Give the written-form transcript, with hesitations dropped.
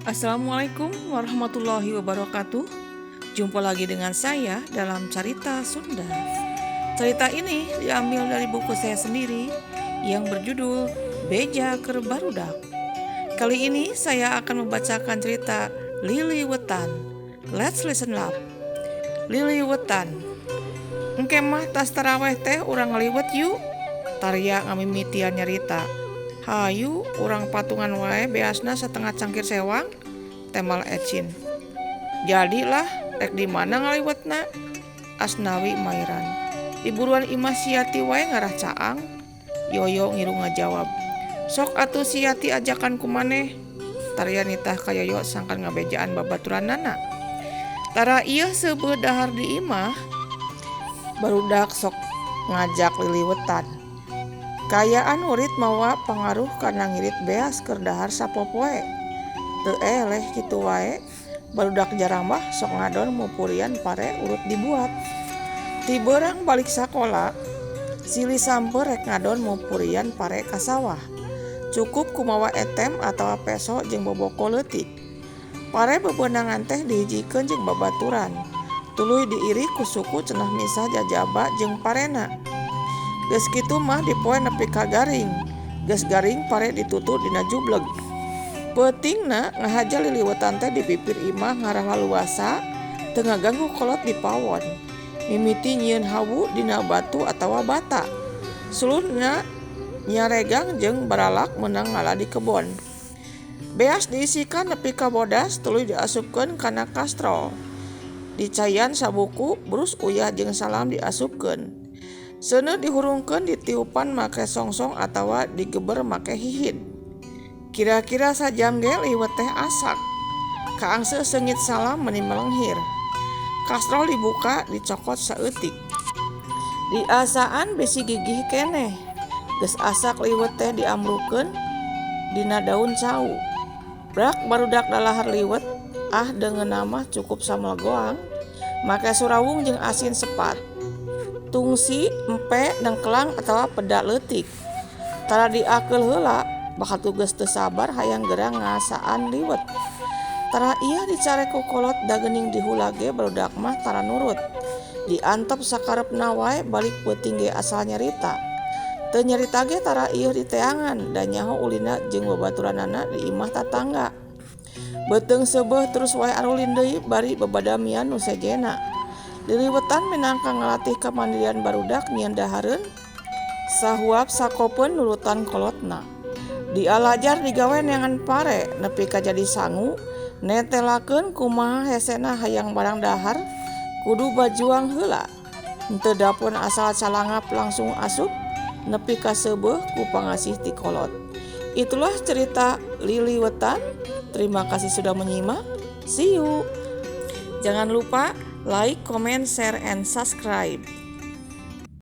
Assalamualaikum warahmatullahi wabarakatuh. Jumpa lagi dengan saya dalam Carita Sunda. Cerita ini diambil dari buku saya sendiri yang berjudul Beja Keur Barudak. Kali ini saya akan membacakan cerita Liliwetan. Let's listen up. Liliwetan. "Engke mah tas taraweh teh urang ngaliwet yuk," Tarya ngamimitian nyarita. "Hayu, urang patungan wae beasna satengah cangkir sewang," tembal Ecin. "Jadilah, rek di mana ngaliwetna?" Asnawi mairan. "Di buruan imah si Yati wae ngarah caang," Yoyo ngilu ngajawab. "Sok atuh si Yati ajakan ku maneh," Tarya nitah ka Yoyo sangkan ngabejaan babaturanana. Tara ieu seubeuh dahar di imah, barudak sok ngajak liliwetan. Kaayaan urit mawa pangaruh kana ngirit beas keur dahar sapopoe. Teu eleh kitu wae, barudak jarambah sok ngadon mupurian pare urut dibuat. Ti beurang balik sakola, silih sampeu rek ngadon mupurian pare ka sawah. Cukup ku mawa etem atawa peso jeung boboko leutik. Pare bebeunangan teh dihijikeun jeung babaturan, tuluy diirik ku suku cenah misah jajaba jeung parena. Geus kitu mah dipoe nepi ka garing. Geus garing pare ditutu dina jubleg. Peutingna ngahaja liliwetan teh di pipir imah ngarah laluasa teu ngaganggu kolot di pawon. Mimiti nyieun hawu dina batu atawa bata. Suluhna nyaregang jeung baralak meunang ngala di kebon. Beas diisikan nepi ka bodas tuluy diasupkeun kana kastrol. Dicaian sabuku, brus uyah jeung salam diasupkeun. Seuneu dihurungkeun ditiupan make songsong atawa digeber make hihid. Kira-kira sajam ge liwet teh asak. Kaangse seungit salam meuni melenghir. Kastrol dibuka dicokot saeutik. Diasaan bisi gigih keneh. Geus asak liwet teh diamrukeun dina daun cau. Brak barudak dalahar liwet, ah deungeunna mah cukup sambel goang, make surawung jeung asin sepat. Tungsi, empe, dengklang atawa peda leutik. Tara diakeul heula, bakal geus teu sabar hayang geura ngasaan liwet. Tara ieu dicarek ku kolot da geuning dihulag ge barudak mah tara nurut. Diantep sakarepna wae balik peuting ge asal nyarita. Teu nyarita ge tara ieu diteangan da nyaho ulinna jeung babaturanana di imah tatangga. Beuteung seubeuh terus wae arulin deui bari babadamian nu sejenna. Liliwetan minangka ngalatih kamandirian barudak nyieun dahareun sahuap sakopeun nurutan kolotna. Dialajar digawe neangan pare nepi ka jadi sangu, netelakeun kumaha hesena hayang barang dahar kudu bajuang heula. Henteu dapon asal calangap langsung asup nepi ka seubeuh ku pangasih ti kolot. Itulah cerita Liliwetan. Terima kasih sudah menyimak. See you. Jangan lupa like, comment, share, and subscribe.